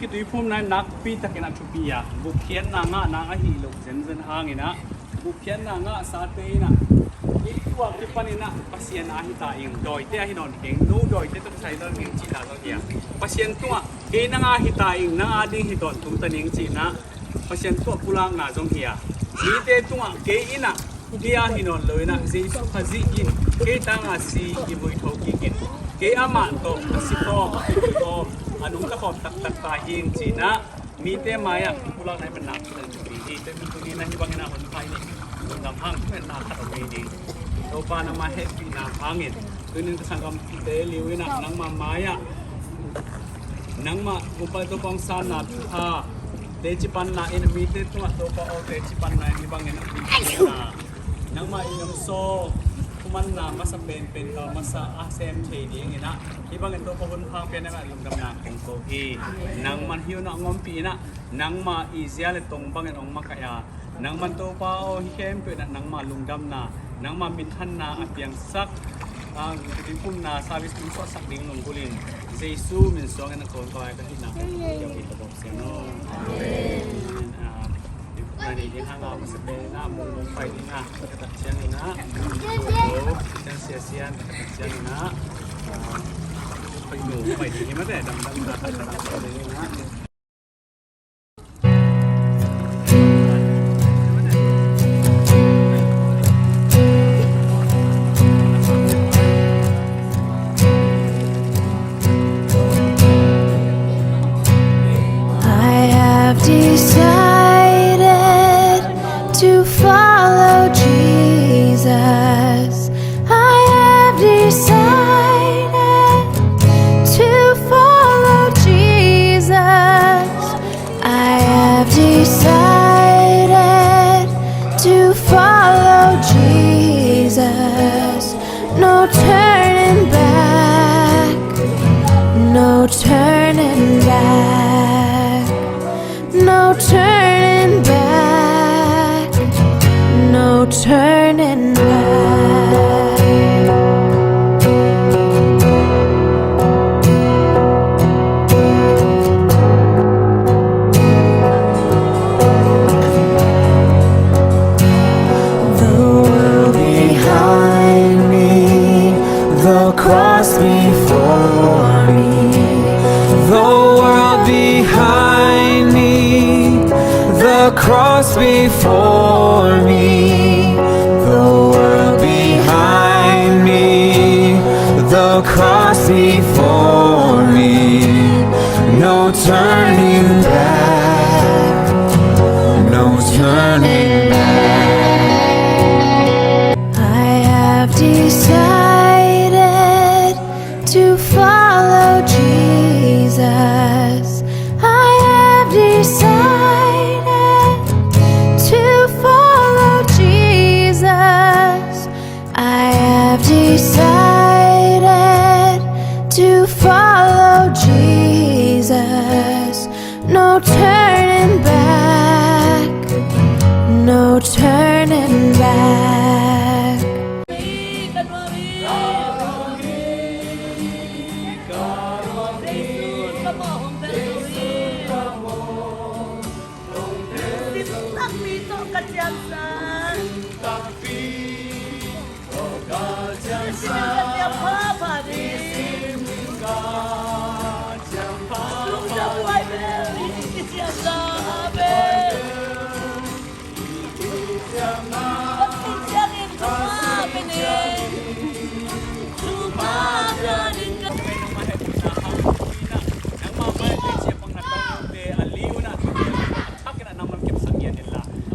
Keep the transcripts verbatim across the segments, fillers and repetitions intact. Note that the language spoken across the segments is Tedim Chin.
Tuiphumna in nakpi takin a thupi a, gupkhiatna ngahna ahi lo zenzen hangin ah, gupkhiatna ngahsate in ah, kei tua kipan in ah Pasian a hi ta ing, dawite a hi nawn keng, no dawite tawh kisai nawn keng cihna zong hi a, Pasian tungah kei nang a hi ta ing, nang a ding hi tawntung ta ning cihna Pasian tungah pulakna zong hi a, mite tungah kei in ah kei a hi nawn lo in ah, Jesu Khazih in kei tanga si i vui tho kik in, kei amah tawh a si khawm, a vui khawm, a nungta khawm taktak ta hi ing cihna mite mai-ah pulakna i manna khutan thupi hi. Tua tuni in ah hih bangin ah hun phai nih, lungdam hang, thumenna khat om hi ding. Topa nangmah hehpihna hangin tuni in ka sanggamte liu in ah nangmah mai-ah nangmah Gumpa Topa hong sanna pha teci panna in, mite tungah Topa aw teci panna in hih bangin a nangmah i lamsaw thumanna masa penpen kal masa a sem thei dingin ah hih bangin Topa hun phang pia nangmah lungdamna kong ko hi. Nangmah hih hun ah hong ompih in ah nangmah i zia le tong bangin hong makaih a, nangmah Topa aw hih khempeuh in ah nangmah lungdamna, nangmah minthanna a piangsak a, tuiphumna service tun suahsak ding lunggulh in, Jesu min suangin a kong ko a ka hihna ka hih ka hih ka bawk siang aw. Amen. Amen. Ah, tuiphumna nei ding hang a masa pen ah mung mung pai ding a ka tak siang in ah, mung mung pai ding a ka tak siang in ah, ah, pai ding hi mate, dam dam ka tak siang in ah. I have decided to follow Jesus. I have decided to follow Jesus. I have decided to follow Jesus. No turning back, no turning back, no turning back, no turning back. The world behind me, the cross before me. The world behind me, the cross before me. The world behind me, the cross before me. No turning back, no turning back. I have decided to follow Jesus. I have decided to follow Jesus. I have decided to follow Jesus. No turning back, no turning back.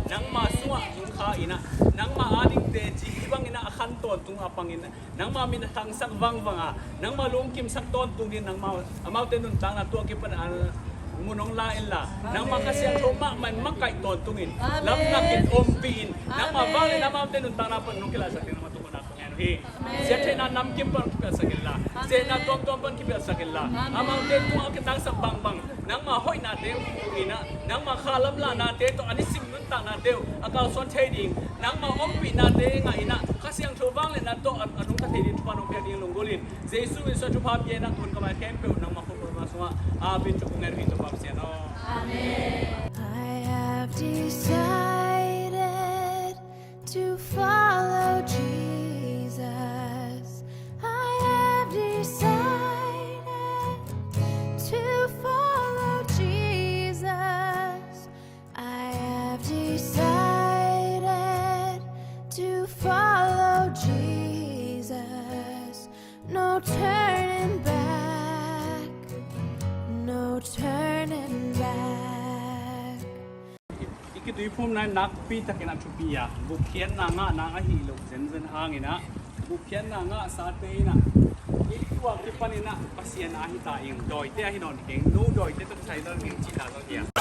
Nangmah sungah nungkha in ah, nangmah adingte ci hih bangin ah a khan tawntung a pangin ah, nangmah min a thangsak vangvang a, nangmah lungkimsak tawntung in, nangmah amaute nuntakna tua kipan a mun hong la inla, nangmah Kha Siangtho mahmah in makaih tawntung in, lamlak in ompih in, nangmah vanglian amaute nuntakna pan nong kilahsak ding nangmah tungah kong ngen uh hi. Siattheihna namkim pan kipialsak inla, siatna tuamtuam pan kipialsak inla, amaute tungah a kithangsak bangbang nangmah hoihnate uh in ah, nangmah kha lamlahnate tawh a nisim nuntaknate uh a kalsuan thei ding, nangmah ompihnate ngah in ah, Kha Siangtho vangliatna tawh a, a nungta thei ding thupha nong piak ding lunggulh in, Jesu min suang thupha pia in ah, tun ka mai khempeuh nangmah khuakhun Sungah a pin thu kong ngen hi Topa Pasian aw. Amen. I have decided to follow Jesus. I have decided to follow Jesus. I have decided to follow Jesus. No turning back, no turning back. I kituiphumna in nakpi takin a thupi a, gupkhiatna ngahna ahi lo zenzen hangin ah, gupkhiatna ngahsate in ah, i tua kipanin ah Pasian a hi ta ing, dawite a hi nawn keng, no dawite tawh kisai nawn keng cihna zong hi a.